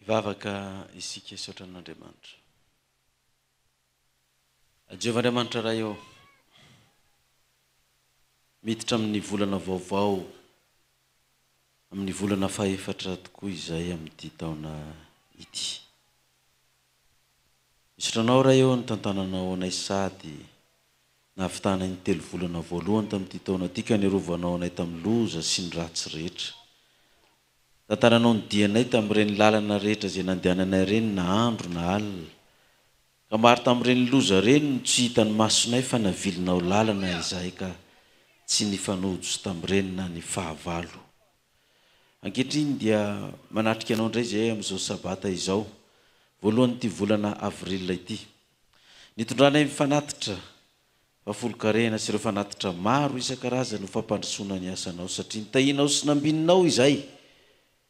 Hivavaka isika hisaotra an'Andriamanitra. Jehovah Andriamanitra Ray ô, miditra amin'ny volana vaovao, amin'ny volana fahefatra tokoa izay amin'ity taona ity. Misaotra Anao Ray ô nitantananao anay sady nahavitanay ny telovolana voalohany tamin'ity taona ity ka nirovanao anay tamin'ny loza sy ny ratsy rehetra. Tantananao ny dianay tamin'ireny lalana rehetra izay nandehananay ireny na andro na alina. Ka maro tamin'ireny loza ireny no tsy hitan'ny masonay fa navilinao lalana izahay ka tsy nifanojo tamin'ireny na ny fahavalo. Ankehitriny dia manatrika anao indray izahay amin'izao Sabata izao, voalohan'ity volana Avril ity. Nitondranay ny fanatitra fahafolonkarena sy ireo fanatitra maro isan-karazany ho fampandrosoana ny asanao, satria nitahianao sy nambininao izahay,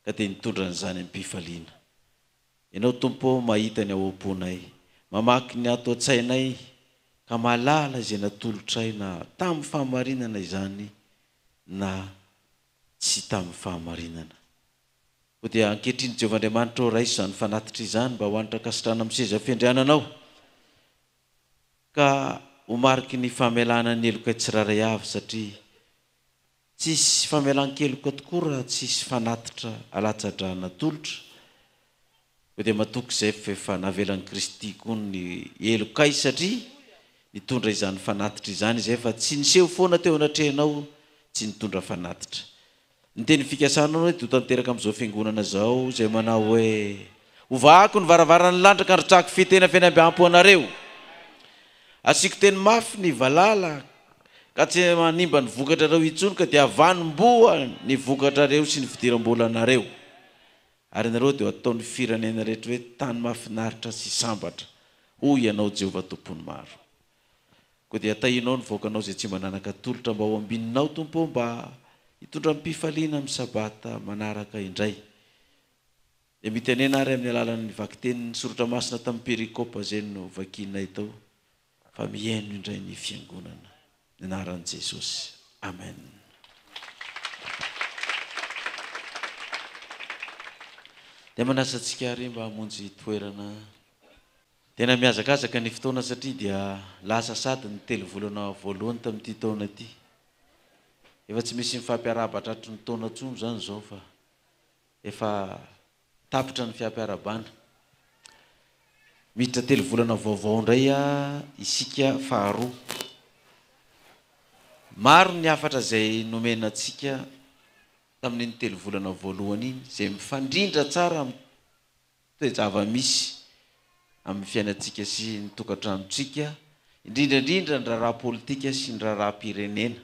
ka dia nitondra an'izany amim-pifaliana. Ianao Tompo ô mahita ny ao am-ponay, mamaky ny ato an-tsainay, ka mahalala izay natolotray na tamin'ny fahamarinana izany na tsy tamin'ny fahamarinana. Koa dia ankehitriny Jehovah Andriamanitra ô, raiso izany fanatitra izany mba ho hanitra ankasitrahana amin'ny seza fiandriananao, ka ho mariky ny famelana ny helokay tsirairay avy, satria tsy hisy famelan-keloka tokoa raha tsy hisy fanatitra alatsa-drà natolotra. Koa dia matoky izay fa efa navelan'i Kristy koa ny helokay satria nitondra izany fanatitra izany izay fa tsy niseho foana teo anatrehanao tsy nitondra fanatitra. Ny teny fikasanao anie dia ho tanteraka amin'izao fiangonana izao izay manao hoe, Hovahako ny varavaran'ny lanitra ka handrotsahako fitena feno ambiampo anareo. Asiako teny mafy ny valala ka tsy hanimba ny vokatrareo intsony ka dia havanom-boa ny vokatrareo sy ny fidiram-bolanareo. Ary ianareo dia ho ataon'ny firenena rehetra hoe tany mahafinaritra sy sambatra, hoy Ianao Jehovah Tompon'ny maro. Koa dia tahianao ny vahoakanao izay tsy mba nanan-katolotra mba ho ambininao, Tompo ô, mba hitondra amim-pifaliana amin'ny Sabata manaraka indray. Dia mitenena àry amin'ny alalan'ny vakitenin'ny Soratra Masina tamin'ny perikopa izay novakianay tao. Fa mihaino indray ny fiangonana. Ny anaran'i Jesosy. Amen. Dia manasa antsika àry mba hamonjy toerana. Tena mihazakazaka ny fotoana satria dia lasa sady ny telovolana voalohany tamin'ity taona ity. Efa tsy misy mifampiarahaba tratry ny taona intsony izany izao fa efa Tapitra ny fiampiarabana. Miditra telovolana vaovao indray isika faharoa. Maro ny hafatra izay nomena antsika tamin'iny telovolana voalohany iny, izay mifandrindra tsara amin'ny toe-java-misy amin'ny fiainantsika sy ny tokantranontsika, indrindra indrindra ny raharaha politika sy ny raharaham-pirenena.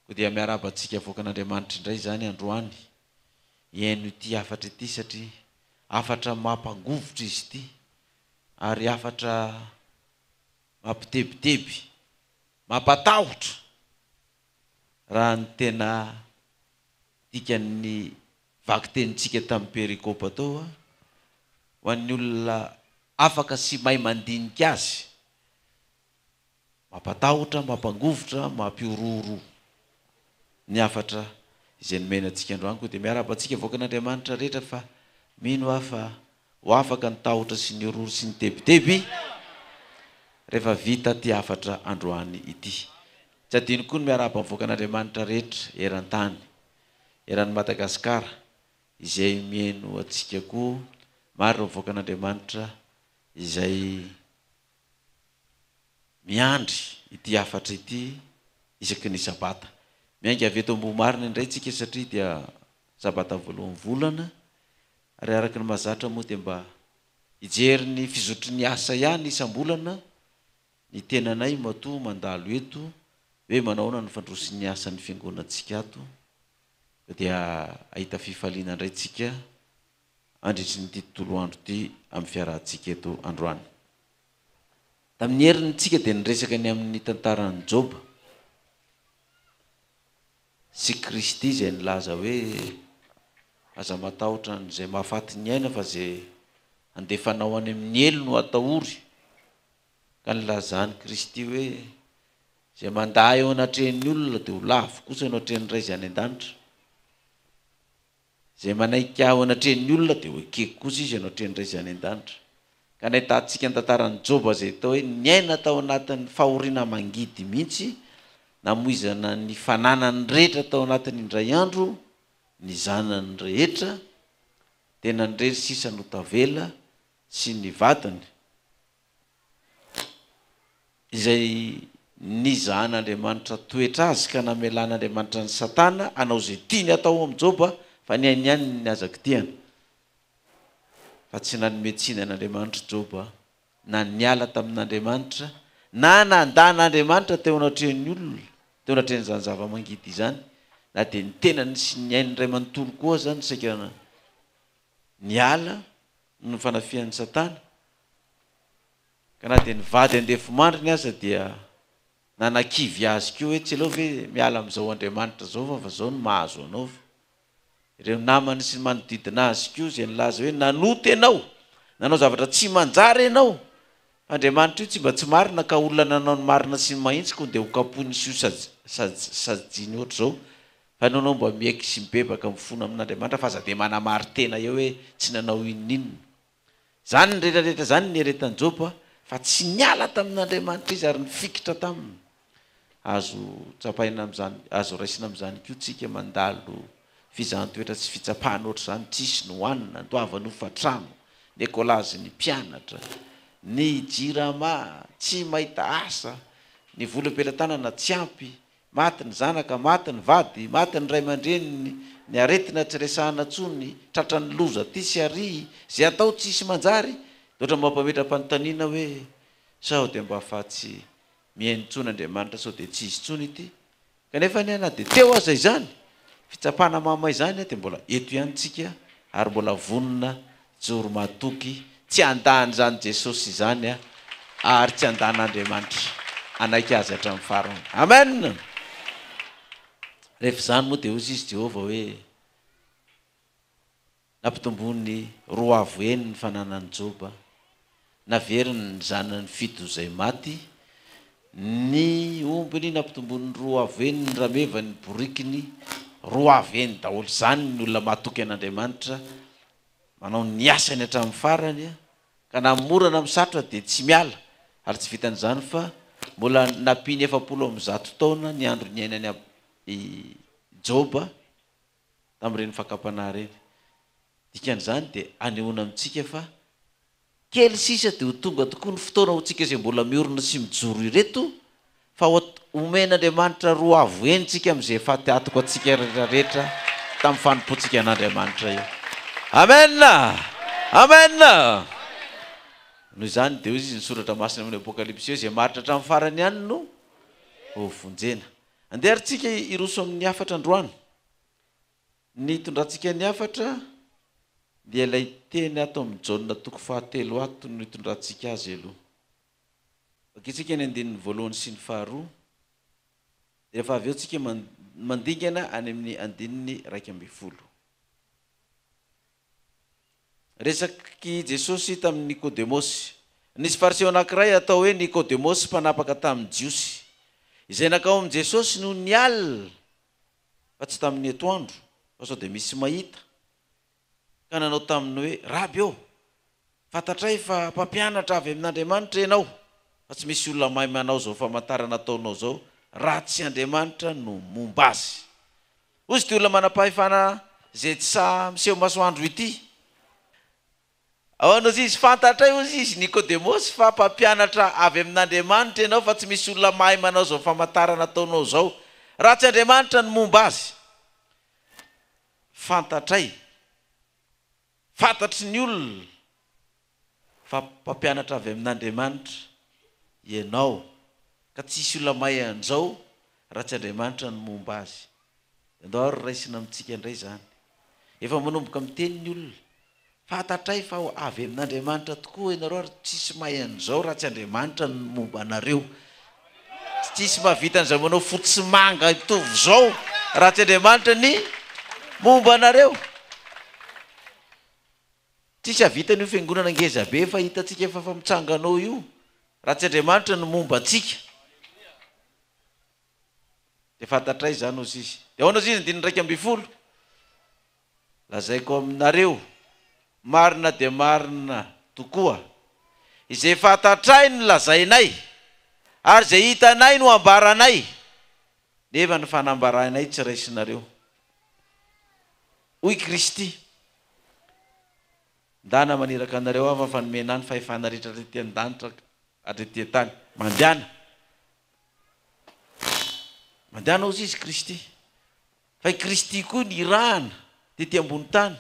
Koa dia miarahaba antsika avoakan'Andriamanitra indray izany androany hihaino ity hafatra ity satria hafatra mampangovitra izy ity ary hafatra mampitebiteby, mampatahotra raha ny tena dikan'ny vakitenintsika tamin'ny perikopa tao ho an'ny olona afaka sy mahay mandinika azy. Mampatahotra, mampangovitra, mampihorohoro ny hafatra izay nomena antsika androany. Koa dia miarahaba antsika vahoakan'Andriamanitra rehetra fa mino aho fa ho afaka ny tahotra sy ny horohoro sy ny tebiteby rehefa vita ity hafatra androany ity. Tsy adino koa ny miarahaba ny vahoakan'Andriamanitra rehetra eran-tany, eran'i Madagasikara izay mihaino antsika koa. Maro ireo vahoakan'Andriamanitra izay Miandry ity hafatra ity isaky ny sabata. Miainga avy eto Ambohimarina indray tsika satria dia sabata voalohan'ny volana ary araka ny mahazatra moa dia mba hijery ny fizotry ny asa ihany isam-bolana ny tenanay matoa mandalo eto hoe manahoana ny fandrosin'ny asan'ny fiangonantsika ato ka dia hahita fifaliana indray tsika andritry ny ity tontolo andro ity amin'ny fiarahantsika eto androany. Tamin'ny heriny tsika dia niresaka ny amin'ny tantaran'i Joba sy Kristy izay nilaza hoe aza matahotra an'izay mahafaty ny aina fa izay handefa anao any amin'ny helo no atahory. Ka nilazan'i Kristy hoe izay mandà eo anatrehan'ny olona dia ho lavo kosa eo anatrehan'ny Ray izay any an-danitra. Izay manaiky Ahy eo anatrehan'ny olona dia ho ekeko kosa izy eo anatrehan'ny Ray izay any an-danitra. Ka nahitantsika ny tantaran'i Joba izay atao hoe niaina tao anatin'ny fahoriana mangidy mihitsy, namoizana ny fananany rehetra tao anatin'ny indray andro, ny zanany rehetra, tenany irery sisa no tavela sy ny vadiny, izay nizahan'Andriamanitra toetra azy ka namelan'Andriamanitra an'i Satana hanao izay tiany hatao amin'i Joba fa ny ainy ihany ny aza kitihana. Fa tsy nanome tsiny an'Andriamanitra Joba na niala tamin'Andriamanitra na nandà an'Andriamanitra teo anatrehan'ny olona, teo anatrehan'izany zava-mangidy izany, na dia ny tenany sy ny ainy iray manontolo koa aza no saika niala noho ny fanafihan'i Satana. Ka na dia ny vady andefimandriny aza dia nanakivy azy koa hoe tsy aleo ve miala amin'izao Andriamanitra izao fa fa izao no mahazo anao fa. Ireo namany sy ny manodidina azy koa izay nilaza hoe nanota ianao, nanao zavatra tsy manjary ianao, fa Andriamanitra io tsy mba tsy marina ka olona nanao ny marina sy ny mahitsy koa dia ho kapohiny sy ho sajiany ohatr'izao fa ianao anao mba miaiky sy mibebaka mifona amin'Andriamanitra fa aza dia manamari-tena eo hoe tsy nanao inon'inona. Izany rehetra rehetra izany nieretan'i Joba fa tsy niala tamin'Andriamanitra izy ary nifikitra taminy. Azo tsapaina amin'izany, azo raisina amin'izany koa tsika mandalo fizahan-toetra sy fitsapana ohatr'izany, tsisy ny hohanina, andoavana hofantrano, ny ekolazy ny mpianatra, ny jirama, tsy mahita asa, ny vola am-pelatanana tsy ampy, Maty ny zanaka, maty ny vady, maty ny ray aman-dreniny, ny aretina tsy resahana intsony, tratran'ny loza aty sy ary, izay atao tsisy manjary, dia ohatran'ny mampametra-panontaniana hoe, sao dia mba fa tsy mihaino intsony Andriamanitra sao dia tsy izy intsony ity? Kanefa anie na dia teo aza izany fitsapana mahamay izany dia mbola eto ihany tsika ary mbola vonona Joro matoky, tsy handà an'izany Jesosy izany aho, ary tsy handà an'Andriamanitra. Hanaiky Azy hatramin'ny farany. Amen! Rehefa izany moa dia hoy izy Jehovah hoe, Nampitomboiny roa avo heny ny fananan'i Joba, naveriny ny zanany fito izay maty, ny ombiny nampitomboiny roa avo heny ny ramevany, ny borikiny, roa avo heny daholo. Izany ny olona matoky an'Andriamanitra. Manao ny asany hatramin'ny farany ka na mora na misarotra dia tsy miala ary tsy vitan'izany fa mbola nampiany 140 taona ny andro niainany i Joba tamin'ireny fakam-panahy ireny. Dikan'izany dia anehoana amintsika fa Kely sisa dia ho tonga tokoa ny fotoana ho tsika izay mbola miorina sy mijoro ireto fa ho omen'Andriamanitra roa avo heny tsika amin'izay faty atoko antsika rehetra rehetra tamin'ny fanompoantsika an'Andriamanitra io. Amen! Amen! Noho izany dia hoy izy ny soratra masina amin'ny Apokalypsy hoe izay maharitra hatramin'ny farany ihany no ho vonjena. Andeha ary tsika hiroso amin'ny hafatra androany. Ny itondrantsika ny hafatra dia ilay teny ato amin'ny Jaona toko fahatelo ato no itondrantsika azy aloha. Vakintsika ny andininy voalohany sy ny faharoa, dia rehefa avy eo tsika mandingana any amin'ny andininy 11. Resak'i Jesosy tamin'i Nikodemosy. Nisy Fariseo anankiray atao hoe Nikodemosy mpanapaka tamin'ny Jiosy, izay nankao amin'i Jesosy nony alina. fa tsy tamin'ny atoandro, fa sao dia misy mahita, ka nanao taminy hoe, Raby ô, fantatray fa mpampianatra avy amin'Andriamanitra ianao, fa tsy misy olona mahay manao izao famantarana ataonao izao, raha tsy Andriamanitra no momba azy. Hoy izy ity olona manam-pahefana izay tsy sahy miseho masoandro ity. Ahoana hozy izy? Fantatray, hozy izy, Nikodemosy, fa mpampianatra avy amin'Andriamanitra ianao, fa tsy misy olona mahay manao izao famantarana ataonao izao, raha tsy Andriamanitra no momba azy. Fantatray, fantatry ny olona, fa mpampianatra avy amin'Andriamanitra ianao, ka tsy hisy olona mahay an'izao raha tsy Andriamanitra no momba azy. Dia andao ary raisina amintsika indray izany. Efa manomboka miteny ny olona. Fantatray fa avy amin'Andriamanitra tokoa ianareo ary tsisy mahay an'izao raha tsy Andriamanitra no momba anareo. Tsisy mahavita an'izao manao fotsy sy manga hitovy izao raha tsy Andriamanitra ny momba anareo. Tsisy hahavita an'io fiangonana ngeza be efa hitantsika efa fa mitsangana ao io raha tsy Andriamanitra no momba antsika. Dia fantatray izany hozy izy. Dia ahoana hozy izy andininy 11? Lazaiko aminareo, marina dia marina tokoa, izay fantatray no lazainay, ary izay hitanay no ambaranay, nefa ny fanambaranay tsy raisinareo. Hoy Kristy, Ndana maniraka anareo aho fa nomena ahy ny fahefana rehetra hatrety an-danitra hatrety an-tany. Mandehana. Mandehana hozy izy Kristy. Fa i Kristy koa nirahana tety ambony tany.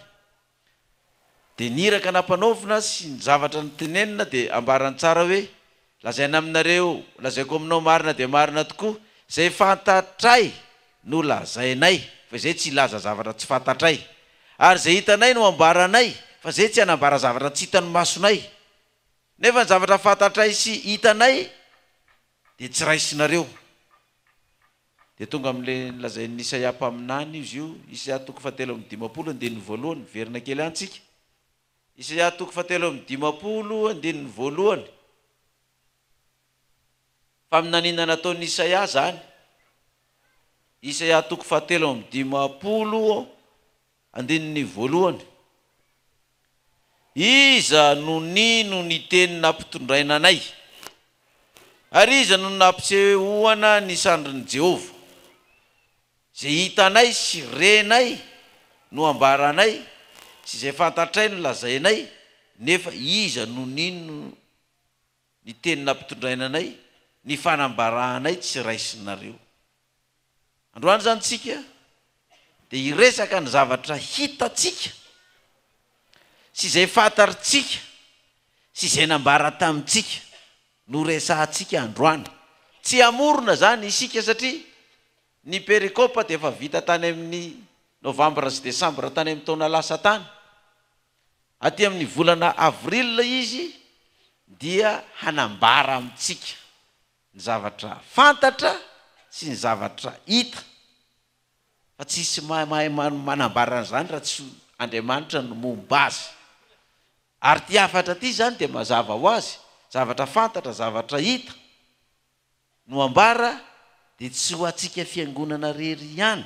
Dia ny iraka nampanaovina sy ny zavatra notenenina dia ambarany tsara hoe, Lazaina aminareo, lazaiko aminao marina dia marina tokoa, izay fantatray no lazainay, fa izay tsy hilaza zavatra tsy fantatray. Ary izay hitanay no ambaranay, fa izay tsy hanambara zavatra tsy hitan'ny masonay. Nefa ny zavatra fantatray sy hitanay dia tsy raisinareo. Dia tonga amin'ilay nolazain'i Isaia mpaminany izy io, Isaia toko fahatelo amby dimampolo andininy voalohany, miverina kely any tsika. Isaia toko fahatelo amby dimampolo andininy voalohany. Faminaniana nataon'i Isaia izany. Isaia toko fahatelo amby dimampolo andininy voalohany. Iza no nino ny teny nampitondraina anay? Ary iza no nampisehoana ny sandrin'i Jehovah? Izay hitanay sy renay no ambaranay, sy izay fantatray no lazainay, nefa iza no nino ny teny nampitondraina anay, ny fanambaranay tsy raisinareo? Androany izany tsika dia hiresaka ny zavatra hitantsika sy izay fantaritsika sy izay nambara tamintsika no resahantsika androany. Tsy hamorona izany isika satria ny perikopa dia efa vita tany amin'ny novambra sy desambra tany amin'ny taona lasa tany. Aty amin'ny volana avril izy dia hanambara amintsika ny zavatra fantatra sy ny zavatra hita, fa tsisy mahay manambara an'izany raha tsy Andriamanitra no momba azy. Ary ity hafatra ity izany dia mazava ho azy, zavatra fantatra, zavatra hita no ambara dia tsy ho antsika fiangonana irery ihany,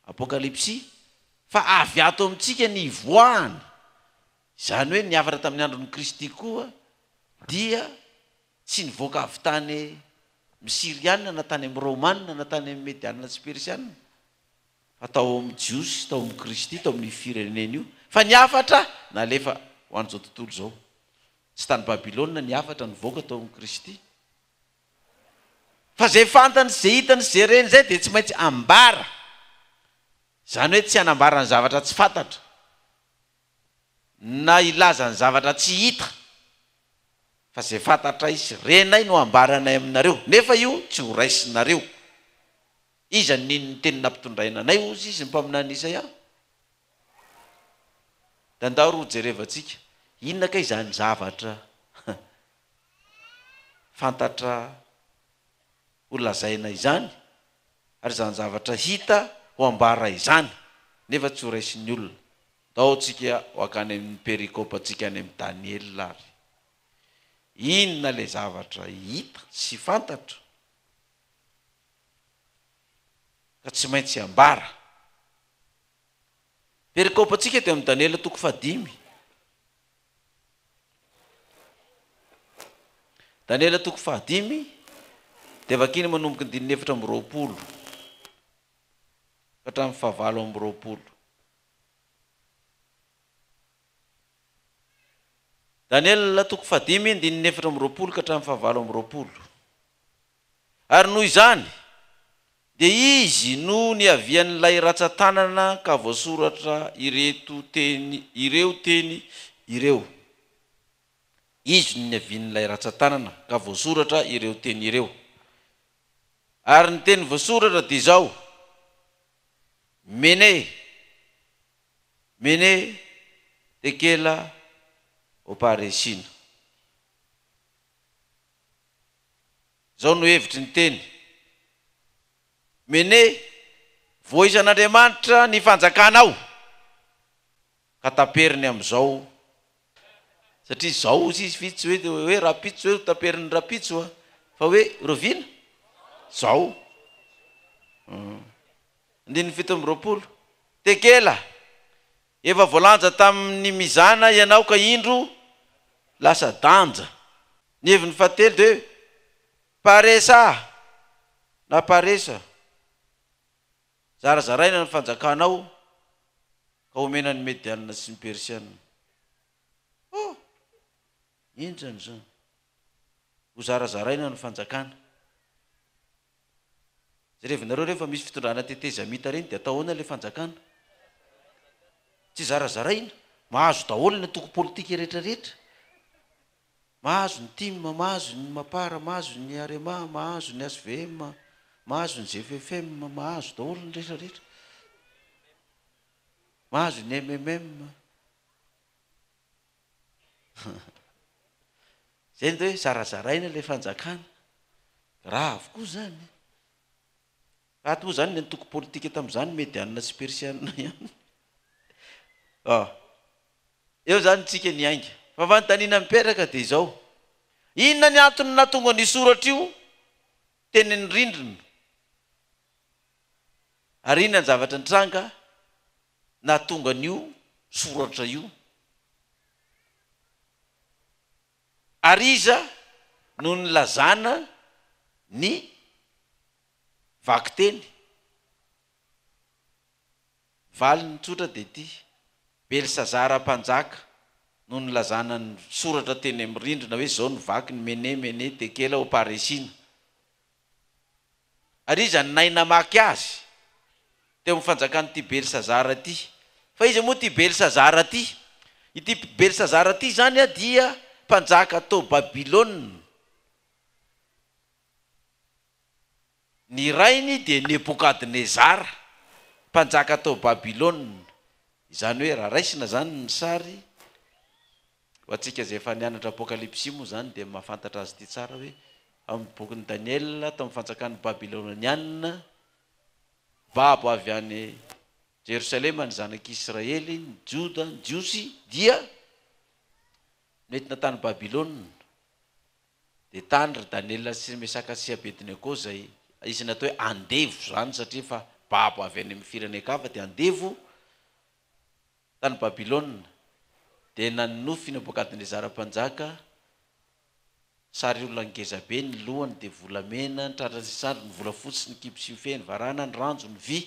Apokalypsy, fa avy ato amintsika ny hivoahany, izany hoe ny hafatra tamin'ny andron'i Kristy koa dia Tsy nivoaka avy tany amin'ny Syriana na tany amin'ny Romana na tany amin'ny Mediana sy Persiana, fa tao amin'ny Jiosy, tao amin'i Kristy, tao amin'io firenena io. Fa ny hafatra nalefa ho an'izao tontolo izao. Tsy tany Babylona ny hafatra nivoaka tao amin'i Kristy. Fa izay fantany sy izay hitany sy izay reny izay dia tsy maintsy ambara. Izany hoe tsy hanambara ny zavatra tsy fantatra. na hilaza ny zavatra tsy hita, fa izay fantatray sy renay no ambaranay aminareo, nefa io tsy ho raisinareo. Iza no nino ny teny nampitondraina anay, hozy izy, ny mpaminany Isaia? Dia andao ry hojerevantsika, inona kay izany zavatra fantatra ho lazaina izany, ary izany zavatra hita ho ambara izany, nefa tsy ho raisin'ny olona? Ndao tsika ho akany amin'ny perikopantsika any amin'i Daniela ary. Inona ilay zavatra hita sy fantatra ka tsy maintsy ambara? Perikopantsika dia amin'ny Daniela toko fahadimy. Daniela toko fahadimy dia vakina manomboka ny andininy 24 ka hatramin'ny fahavalo amby roapolo. Daniela toko fahadimy andininy 24 ka hatramin'ny fahavalo amby roapolo. Ary noho izany, dia izy no niavian'ilay ratsan-tanana ka voasoratra ireto teny ireo teny ireo. Izy no niavian'ilay ratsan-tanana ka voasoratra ireo teny ireo. Ary ny teny voasoratra dia izao, Mene, Mene, Tekela, Oparesina. Izao no hevitry ny teny. Mene, voaisan'Andriamanitra ny fanjakanao, ka taperiny amin'izao Satria izao hozy izy f'itsy hoe hoe rahampitso hoe ho taperin'ny rahampitso a! Fa hoe rahoviana? Zao. Andininy 27. Tekela! Efa voalanja tamin'ny mizana ianao ka indro lasa-danja. Ny heviny fahatelo dia hoe Paresa na Paresa, zarazaraina ny fanjakanao ka homena ny Medianina sy ny Persianina. Oh! Henjana izany. Hozarazaraina ny fanjakana. Jerevinareo rehefa misy fitondrana tetezamita ireny dia atao ahoana ilay fanjakana? Tsy zarazaraina, mahazo daholo ny antoko politika rehetra rehetra. Mahazo ny tim, mahazo ny mapar, mahazo ny arema, mahazo ny hvm, mahazo ny gffm, mahazo daholo ny rehetra rehetra. Mahazo ny mmm. Zay ny atao hoe zarazaraina ilay fanjakana. Grave koa izany. Fa ato moa izany ny antoko politika tamin'izany Medianina sy Persianina ihany. Ah. Eo izany tsika niainga. Fa fanontaniana mipetraka dia izao. Inona ny antony nahatonga an'io soratra io teny ny rindrina? Ary inona ny zavatra nitranga nahatonga an'io soratra io? Ary iza no nilazana ny vakiteny? Valiny tsotra dia ity, Belsazara mpanjaka no nilazana ny soratra teny amin'ny rindrina hoe izao no vakiny, Mene, Mene, Tekela, Oparesina. Ary iza no nahay namaky azy teo amin'ny fanjakan'ity Belsazara ity? Fa iza moa ity Belsazara ity? Ity Belsazara ity izany dia mpanjaka tao Babylona. Ny rainy dia Nebokadnezara, mpanjaka tao Babylona. Izany hoe raha raisina izany ny sary, ho antsika izay efa nianatra Apokalypsy moa izany dia mahafantatra azy ity tsara hoe ao amin'ny bokin'i Daniela, tao amin'ny fanjakan'ny Babyloniana, babo avy any Jerosalema ny zanak'Israely, ny Joda, ny Jiosy dia nentina tany Babylona. Dia tany ry Daniela sy ry Mesaka sy Abednego izay isan'ny atao hoe andevo izany satria efa babo avy any amin'ny firenen-kafa dia andevo tany Babylona. Dia nanonofy i Nebokadnezara mpanjaka sary olona ngeza be, ny lohany dia volamena, ny tratrany sy sandriny volafotsy, ny kibo sy ny fehy, ny varahana, ny ranjo, ny vy,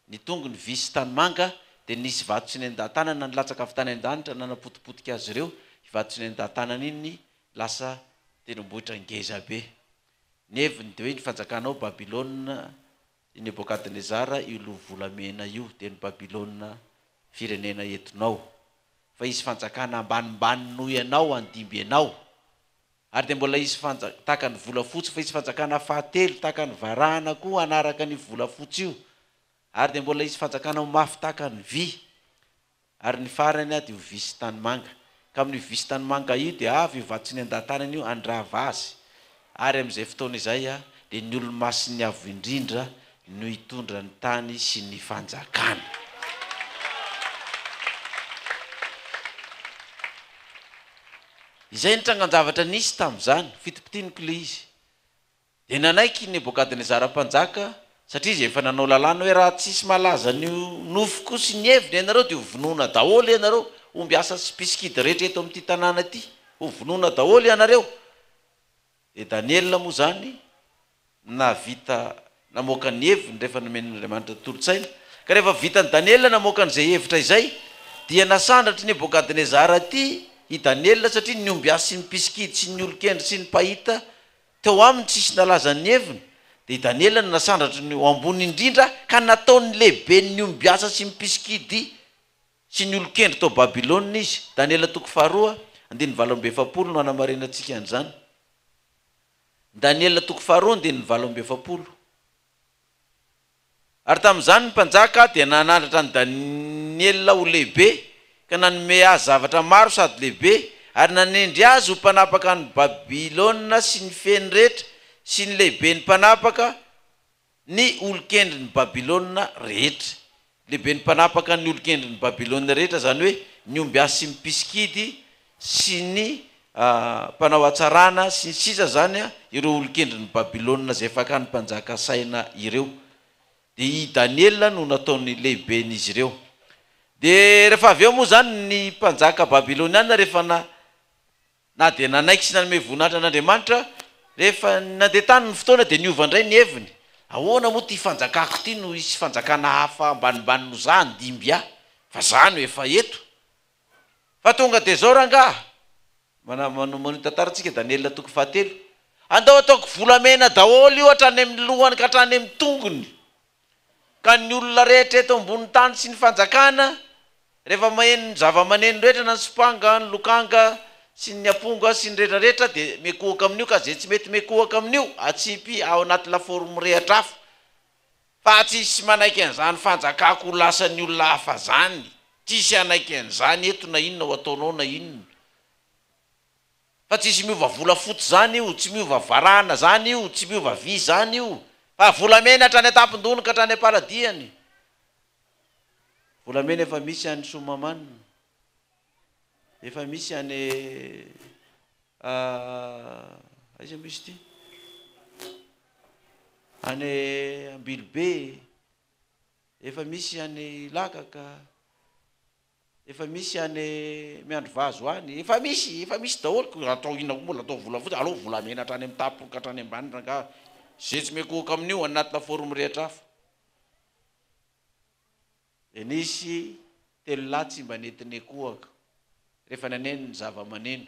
ny tongony vy sy tanimanga, dia nisy vato tsy nendahan-tanana nilatsaka avy tany an-danitra nanapotipotika azy ireo, io vato tsy nendahan-tanana iny lasa tendrombohitra ngeza be. Ny heviny dia hoe ny fanjakanao Babylona, i Nebokadnezara io loha volamena io dia ny Babylona firenena entinao. Fa hisy fanjakana ambanimbany noho ianao handimby anao. Ary dia mbola hisy fanja, tahaka ny volafotsy, fa hisy fanjakana fahatelo tahaka ny varahana koa hanaraka an'io volafotsy io. Ary dia mbola hisy fanjakana ho mafy tahaka ny vy. Ary ny farany dia ho vy sy tanimanga. Ka amin'io vy sy tanimanga io dia avy io vato tsy niandaha-tanana io handrava azy. Ary amin'izay fotoana izay dia ny olo-masin'ny Avo Indrindra no hitondra ny tany sy ny fanjakana. Izay ny trangan-javatra nisy tamin'izany. Fitopitiniko ilay izy. Dia nanaiky i Nebokadnezara mpanjaka, satria izy efa nanao lalàna hoe, Raha tsisy malaza ny nofoko sy ny heviny ianareo, dia hovonoina daholo ianareo, ombiasa sy mpisikidy rehetra eto amin'ity tanàna ity, hovonoina daholo ianareo. Dia Daniela moa izany nahavita namoaka ny heviny rehefa nomen'Andriamanitra tolo-tsaina. Ka rehefa vitan'i Daniela namoaka an'izay hevitra izay, dia nasandratr'i Nebokadnezara ity i Daniela, satria ny ombiasy sy ny mpisikidy sy ny olon-kendry sy ny mpahita Teo aminy tsisy nalaza ny heviny, dia i Daniela no nasandratry ny ho ambony indrindra ka nataony lehiben'ny ombiasa sy ny mpisikidy sy ny olon-kendry tao Babylona izy. Daniela toko faharoa, andininy 48 no hanamarinantsika an'izany. Daniela toko faharoa, andininy 48. Ary tamin'izany ny mpanjaka dia nanandratra an'i Daniela ho lehibe, ka nanome azy zavatra maro sady lehibe, ary nanendry azy ho mpanapaka an'i Babylona sy ny feny rehetra sy ny lehiben'ny mpanapaka ny olon-kendrin'i Babylona rehetra. Lehiben'ny mpanapaka ny olon-kendrin'i Babylona rehetra, izany hoe ny ombiasy sy ny mpisikidy sy ny mpanao hatsarana, sy ny sisa izany, ireo olon-kendrin'i Babylona izay fakan'ny mpanjaka saina ireo. Dia i Daniela no nataony lehiben'izy ireo. Dia rehefa avy eo moa izany ny mpanjaka babyloniana rehefa na na dia nanaiky sy nanome voninahitra an'Andriamanitra, rehefa nandeha tany ny fotoana dia niova indray ny heviny. Ahoana moa ity fanjakako ity no hisy fanjakana hafa ambanimbany noho za handimby ahy fa za no efa eto. Fa tonga dia izao rangaha, manohy tantara tsika Daniela toko fahatelo, andao ataoko volamena daholo io hatrany amin'ny lohany ka hatrany amin'ny tongony. Ka ny olona rehetra eto ambony tany sy ny fanjakana, rehefa maheno ny zava-maneno rehetra na ny sompanga, ny lokanga sy ny aponga sy ny rehetra rehetra dia mikohaka amin'io ka izay tsy mety mikohaka amin'io atsipy ao anaty lafaoro mirehatra afo fa tsisy manaiky an'izany fanjakako ho lasan'ny olona hafa zany, tsisy hanaiky an'izany eto na inona ho ataonao na inona. Fa tsisy miova volafotsy zany io, tsy miova varahana zany io, tsy miova vy zany io, fa volamena hatrany an-tampon-dohany ka hatrany am-paradihany. Volamena efa misy any Soamahamanina, efa misy any aiza moa izy ity? Any Ambilobe, efa misy any Ilakaka. Efa misy any Miandrivazo any, efa misy, efa misy daholo ko atao inona koa mbola atao volafotsy, aleo volamena hatrany amin'ny tampony ka hatrany ambany rangaha, ze tsy mikohoka amin'io any anaty lafaoro mirehitra afo. Dia nisy telolahy tsy mba nety nikohaka rehefa naneno ny zava-maneno.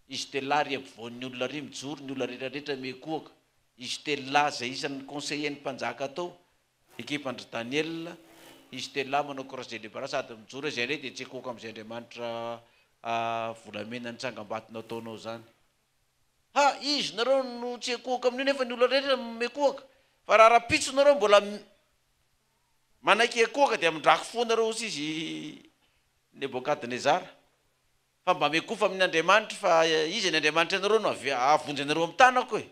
Izy telolahy ry ampovoan'ny olona ry mijoro, ny olona rehetra rehetra mikohaka. Izy telolahy izay isan'ny conseiller ny mpanjaka tao, Ekipan-dry Daniel, izy telolahy manao croisé les bras sady mijoro hoe zay indray dia tsy hikohaka amin'izay Andriamanitra volamena ny tsangambato nataonao izany. Ha! Izy nareo no tsy hikohaka amin'io nefa ny olona rehetra mikohaka. Fa raha rahampitso nareo mbola manaiky hikohaka dia amindrako fo nareo hozy izy Nebokadnezara. Fa mba mikofa amin'ny Andriamanitro fa iza ny Andriamanitra anareo no hahavonjy anareo amin'ny tanako e?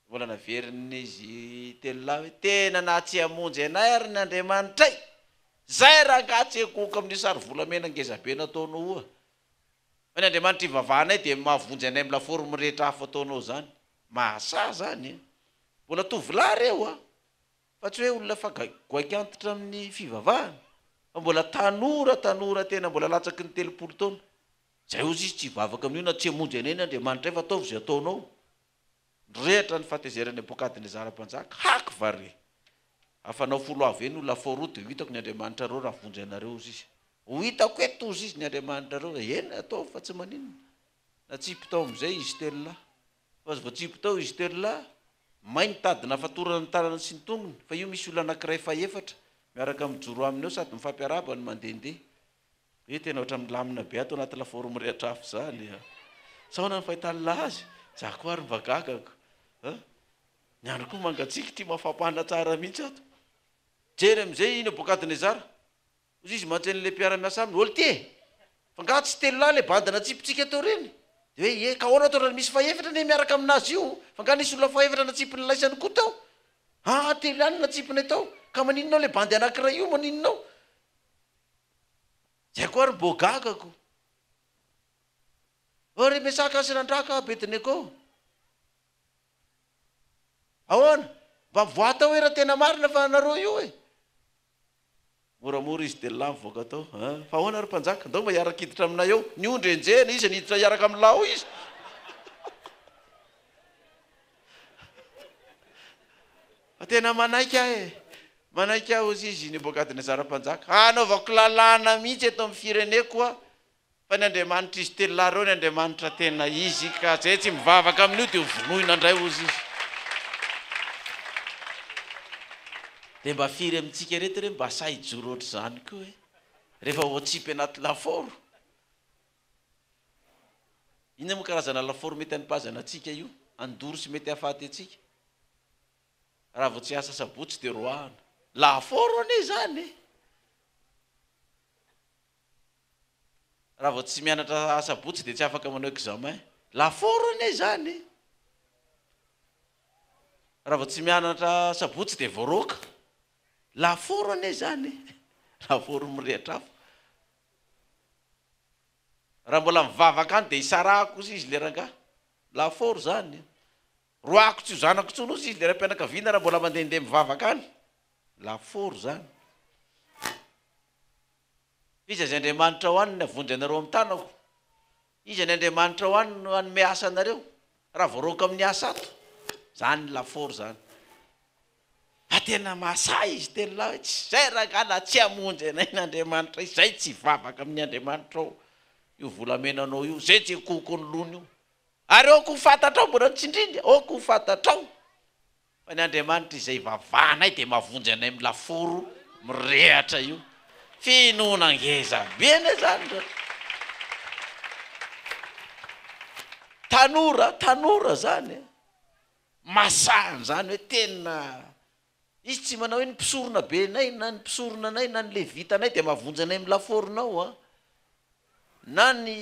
Mbola naverin'izy telolahy hoe, Tena na tsy hamonjy anay ary ny Andriamanitray! Zay rangahy tsy hikohoka amin'io sary volamena ngezabe nataonao io a! Fa ny Andriamanitra ivavahanay dia mahavonjy anay amin'ny lafaoro mirehitra afo ataonao izany. Mahasahy izany e! Mbola tovolahy ireo a! Fa tsy hoe olona efa goaik'antitra amin'ny fivavahana, fa mbola tanora tanora tena mbola latsaky ny 30 taona. Zay hozy izy tsy hivavaka amin'io na tsy hamonjy anay ny Andriamanitray fa ataovy izay ataonao. Nirehitra ny fahatezeran'i Nebokadnezara mpanjaka. Haky va re! Afanao folo avy eny io lafaoro io dia ho hitako ny Andriamanitrareo raha vonjy anareo, hozy izy. Ho hitako eto, hozy izy, ny Andriamanitrareo. Eny, ataovy fa tsy maninona. Natsipy tao amin'izay izy telo lahy. Fa voatsipy tao izy telo lahy, may ny tady nafatorana ny tanany sy ny tongony, fa io misy olona anankiray fahefatra miaraka mijoro aminy eo sady mifampiarahaba no mandehandeha. Hoe tena ohatran'ny milamina be ato anaty lafaoro mirehitra afo zany a! Sa ahoana ny fahitan'lah azy? Za koa ary mba gagako a! Ny andro koa mangatsiaka ity mafampana tsara mihitsy ato. Jery amin'izay i Nebokadnezara. Hozy izy mantsy an'ilay mpiara-miasa aminy, Ol ty e! Fa angaha tsy telo lahy ilay bande natsipintsika teo ireny? Dia hoe ie, ka ahoana toa misy fahefatra anie miaraka aminazy io? Fa angaha nisy olona fahefatra natsipin'ny laisany koa tao? Aa telo ihany no natsipinay tao, ka maninona ao ilay bandy anankiray io, maninona ao? Zay koa ary mbô gaga ko. Ô ry Mesaka sy Randraka Abednego. Ahoana? Mba mivoaha tao hoe raha tena marina fa anareo io e. Moramora izy dia lahy mivoaka tao. An, fa ahoana ry mpanjaka? Ndao mba hiara-kiditra aminay eo. Ny ondry enjehina, iza niditra hiaraka amin'ny lahy ao izy? Fa tena manaiky aho e! Manaiky aho, hozy izy, Nebokadnezara mpanjaka, hanaovako lalàna mihitsy eto amin'ny fireneko aho, fa ny Andriamanitr'izy telo lahy ireo ny Andriamanitra tena izy, ka izay tsy mivavaka amin'io dia hovonoina indray, hozy izy. Dia mba firy amintsika ireto re mba sahy hijoro ohatr'izany koa e! Rehefa ho atsipy anaty lafaoro? Inona moa karazana lafaoro mety hanipazana antsika io, handoro sy mety hahafaty antsika? Raha vao tsy hiasa sabotsy dia roahana. Lafaoro anie izany e! Raha vao tsy mianatra asabotsy dia tsy afaka manao examen. Lafaoro anie izany e! Raha vao tsy mianatra asabotsy dia voaroaka. Lafaoro anie izany e! Lafaoro mirehitra afo. Raha mbola mivavaka any dia hisarahako kosa izy le rangahy. Lafaoro izany e! Roahako tsy ho zanako intsony hozy izy le raim-pianakaviana raha mbola mandehandeha mivavaka any. Lafaoro izany. F'iza izay Andriamanitrao any no havonjy anareo amin'ny tanako? Iza ny Andriamanitrao any no hanome asa anareo, raha voaroaka amin'ny asa ato? Izany lafaoro izany. Fa tena mahasahy izy telo lahy hoe, tsy izay rangahy na tsy hamonjy anay ny Andriamanitray, izay tsy hivavaka amin'ny Andriamanitrao io volamenanao io, izay tsy hikohoko ny lohany io. Ary aoka ho fantatrao, mbola notsindriny, aoka ho fantatrao Fa ny Andriamanitra izay ivavahanay dia mahavonjy anay amin'ny lafaoro mirehatra io. Finoana ngeza be anie zany ra. Tanora, tanora zany e. Masaha an'izany hoe tena izy tsy manao hoe ny mpisorona be nay na ny mpisorona anay na ny levita anay dia mahavonjy anay amin'ny lafaoronao an. Na ny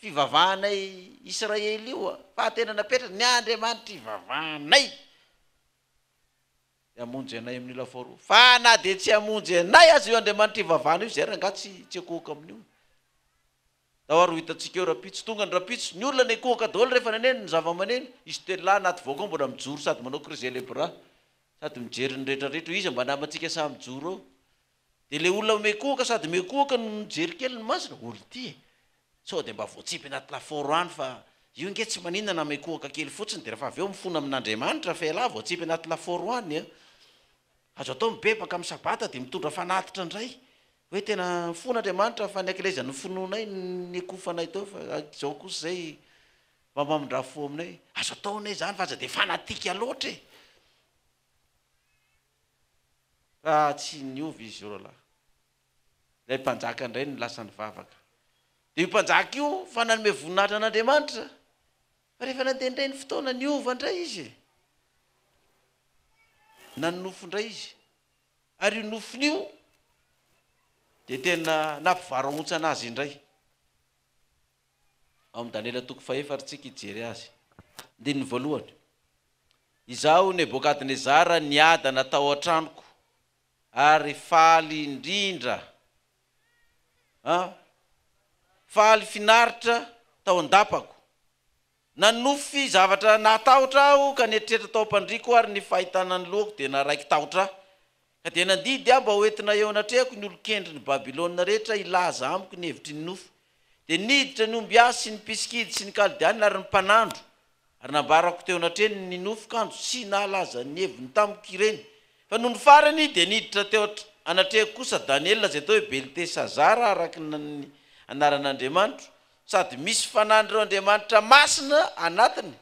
fivavahanay Israely io fa tena napetrany, ny Andriamanitra ivavahanay dia hamonjy anay amin'io lafaoro io. Fa na dia tsy hamonjy anay aza io Andriamanitra ivavahana io, izay rangahy tsy tsy akohoka amin'io. Ndao ary ho hitantsika eo rahampitso. Tonga ny rahampitso, ny olona nikohoka daholo rehefa naneno ny zava-maneno, izy telolahy anaty voago mbola mijoro sady manao croiser les bras, sady mijery ny rehetrarehetra, iza mba namantsika samy mijoro eo? Dia ilay olona mekohoka sady mekohoka no mijery kely ny masony, ol ity e! Sao dia mba voatsipy anaty lafaoro any fa io nge tsy maninona na mekohoka kely fotsiny dia rehefa avy eo mifona amin'Andriamanitra fa ialahy voatsipy anaty lafaoro any a! Azo atao mibebaka amin'ny sabata dia mitondra fanatitra indray hoe tena mifona Andriamanitra fa ny ankelezan'ny finoanay nekofanay teo fa izao kosa izay mba mamindrà fo aminay. Azo atao anie izany fa aza dia fanatika loatra e! Fa tsy niova izy io rahalahy. Ilay mpanjaka indray no lasa nivavaka. Dia io mpanjaka io fa nanome voninahitra an'Andriamanitra. Fa rehefa nandeha indray ny fotoana, niova indray izy e. Nanonofy indray izy. Ary io nofiny io dia tena nampivarahontsana azy indray. Ao amin'ny Daniela toko fahefatra isika hijery azy. Andininy voalohany. Izaho Nebokadnezara niadana tao an-tranoko ary faly indrindra, an, faly finaritra tao an-dapako. Nanonofy zavatra nahatahotra aho ka nieritreritra tao am-pandriako ary ny fahitana ny lohako dia naraiki-tahotra ahy. Ka dia nandidy aho mba hoentina eo anatrehako ny olon-kendrin'i Babylona rehetra hilaza amiko ny hevitry ny nofy. Dia niditra ny ombiasy sy ny mpisikidy sy ny Kaldeana ary ny mpanandro, ary nambarako teo anatrehany ny nofy kanjo tsy nahalaza ny heviny tamiko ireny. Fa nony farany dia niditra teo anatrehako kosa Daniela izay atao hoe Beltesazara araka ny anaran'andriamanitro, sady misy fanahin'ireo andriamanitra masina anatiny.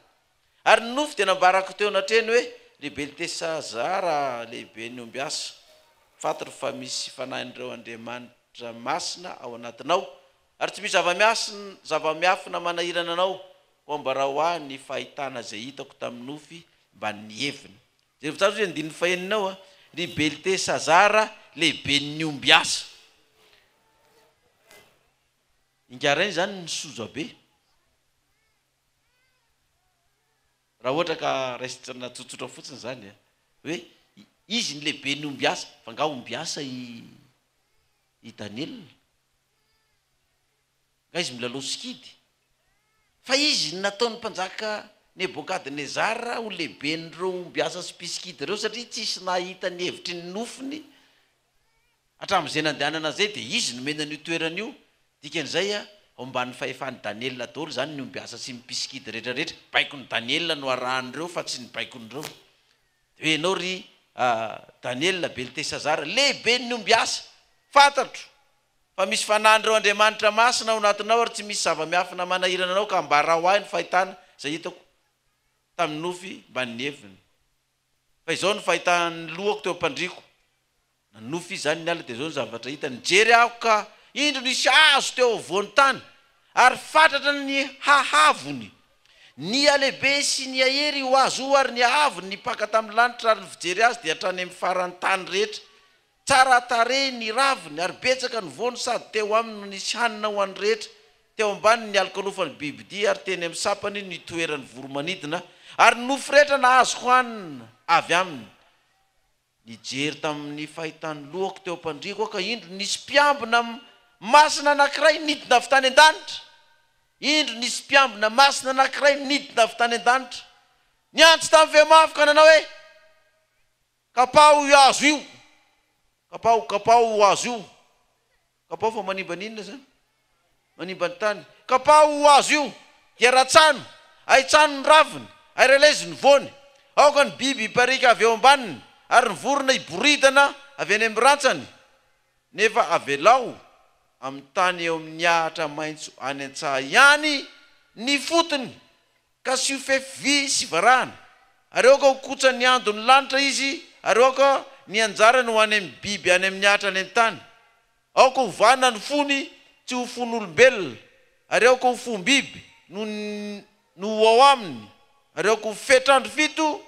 Ary ny nofy dia nambarako teo anatrehany hoe, Ry Beltesazara lehiben'ny ombiasa, fantaro fa misy fanahin'ireo andriamanitra masina ao anatinao, ary tsy misy zava-miafina manahirana anao, koa ambarao ahy ny fahitana izay hitako tamin'ny nofy mbamin'ny heviny. Jerevo tsara ry andininy fahenina ao, Ry Beltesazara lehiben'ny ombiasa. Ingarainy izany ny sojabe. Raha ohatra ka raisina tsotsotra fotsiny izany e, hoe izy ny lehiben'ny ombiasa, fa angaha ombiasa i i Daniela? Angaha izy milalao sikidy? Fa izy no nataon'ny mpanjaka Nebokadnezara ho lehiben'ireo ombiasa sy mpisikidy ireo satria tsisy nahita ny hevitry ny nofiny Hatramin'izay nandehanana izay dia izy nomena an'io toerana io, dikan'izay ao ambanin'ny fahefan'i Daniela daholo izany ny ombiasa sy ny mpisikidy rehetra rehetra, baikon'i Daniela no arahan'ireo fa tsy ny baikon'ireo. Dia hoe ianao ry Daniela Beltesazara, lehiben'ny ombiasa, fantatro fa misy fanahin'ireo andriamanitra masina ao anatinao ary tsy misy zava-miafina manahirana anao ka ambarao ahy ny fahitana izay hitako tamin'ny nofy mbanin'ny heviny. Fa izao no fahitan'ny lohako teo am-pandriako. Nanonofy izy izany ny alina dia izao ny zavatra hitany, Nijery aho ka indro nisy hazo teo afovoan'ny tany, ary fatratra ny hahavony. Nihalehibe sy nihahery io hazo io ary ny hahavony nipaka tamin'ny lanitra ary ny fijery azy dia hatrany amin'ny faran'ny tany rehetra. Tsara tarehy ny raviny ary betsaka ny voany sady teo aminy no nisy hanina ho an'ny rehetra. Teo ambaniny ny alokalofan'ny bibidia ary teny amin'ny sampany no itoeran'ny voro-manidina ary ny nofo rehetra nahazo hanina avy aminy. Nijery tamin'ny fahitan'ny lohako teo am-pandriako aho ka indro nisy mpiambina masina anankiray nidina avy tany an-danitra. Indro nisy mpiambina masina anankiray nidina avy tany an-danitra. Niantso tamin'ny feo mafy ka nanao hoe, Kapaho io hazo io! Kapaho, kapaho io hazo io! Kapaho fa manimba ny inona izany? Manimba ny tany. Kapaho io hazo io, dia ratsano, ahitsano ny raviny, ary alaizo ny voany. Aoka ny biby hipariaka avy eo ambaniny, ary ny vorona hiboridana avy any amin'ny rantsany. Nefa avelao amin'ny tany eo amin'ny ahitra maitso any an-tsaha ihany ny fotony, ka asio fefy vy sy varahana. Ary aoka ho kotsan'ny andon'ny lanitra izy, ary aoka ny anjarany ho any amin'ny biby any amin'ny ahitra any an-tany. Aoka hovana ny fony tsy ho fon'olombelona, ary aoka ho fom-biby no no ho ao aminy, ary aoka ho fetr'andro fito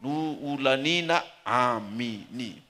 no holaniana aminy.